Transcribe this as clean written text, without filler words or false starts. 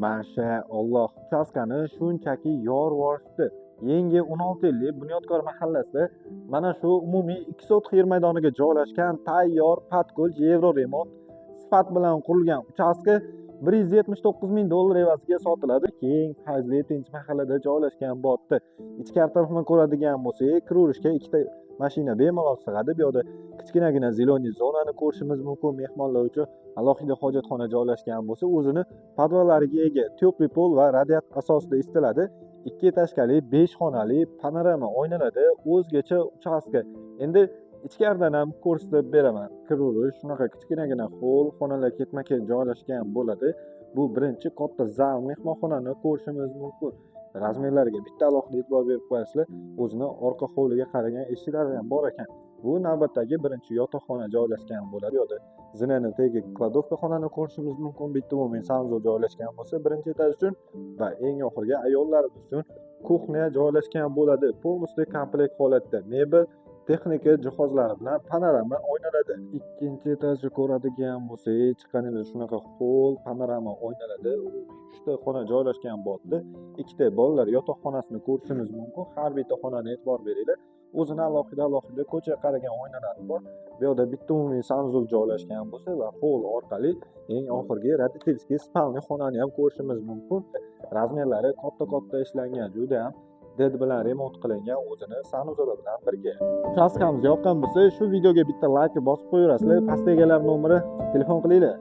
Mashaalloh, uchastkani shunchaki yorib yuborishibdi. Yangi 16 yillik Bunyodkor mahallasida mana shu umumiy 2 sotix yer maydoniga joylashgan tayyor под ключ евроремонт sifat bilan qurilgan uchastka 179 ming dollar evaziga sotiladi. Keng, fayzli, tinch mahallada joylashgan botdi. Ichkari tarafini ko'radigan bo'lsak, kiraverishga ikkita mashina bemalol sig'adi. Bu yoqda kichkinagina зелёный zonani ko'rishimiz mumkin. Mehmonlar uchun alohida hojatxona joylashgan bo'lsa, o'zini podvallariga ega, тёплый pol va radiator asosida isitiladi. Ikki этажка li, 5 xonali, panorama oynalarda o'zgacha uchastka. Endi ichkaridan ham ko'rsatib beraman. Kiraverish shunaqa kichkinagina холл, xonalar ketma-ket joylashgan bo'ladi. Bu birinchi katta zal, mehmonxonani ko'rishimiz mumkin. Размер lariga bitta alohida e'tibor berib qo'yasizlar. O'zini orqa hovliga qaragan eshiklari ham bor ekan. Bu navbatdagi birinchi yotoqxona joylashgan bo'ladi. Bu yoqda zinani tagi кладовка xonani ko'rishimiz mumkin. Bitta umumiy санузел joylashgan bo'lsa birinchi этаж uchun va eng oxirgi ayollarimiz uchun кухня joylashgan bo'ladi. Полностью komplekt holatda mebel, texnika jihozlari bilan panorama oynalarda. Ikkinchi этаж ni ko'radigan bo'lsak, chiqqaningizda shunaqa холл, panorama oynalarda uchta xona joylashgan bo'ldi. Ikkita bolalar yotoqxonasini ko'rishimiz mumkin. Har bitta xonani e'tibor beringlar. O'zini alohida alohida ko'chaga qaragan oynalari bor. Bu yoqda bitta umumiy санузел joylashgan bo'lsa va холл orqali eng oxirgi родительский спальный xonani ham ko'rishimiz mumkin. Размер lari katta-katta ishlangan, juda ham did bilan remont qilingan, o'zini санузел i bilan birga. Uchastkamiz yoqqan bo'lsa, shu videoga bitta layk bosib qo'yaverasizlar. Pastda egalari nomeri, telefon qilinglar.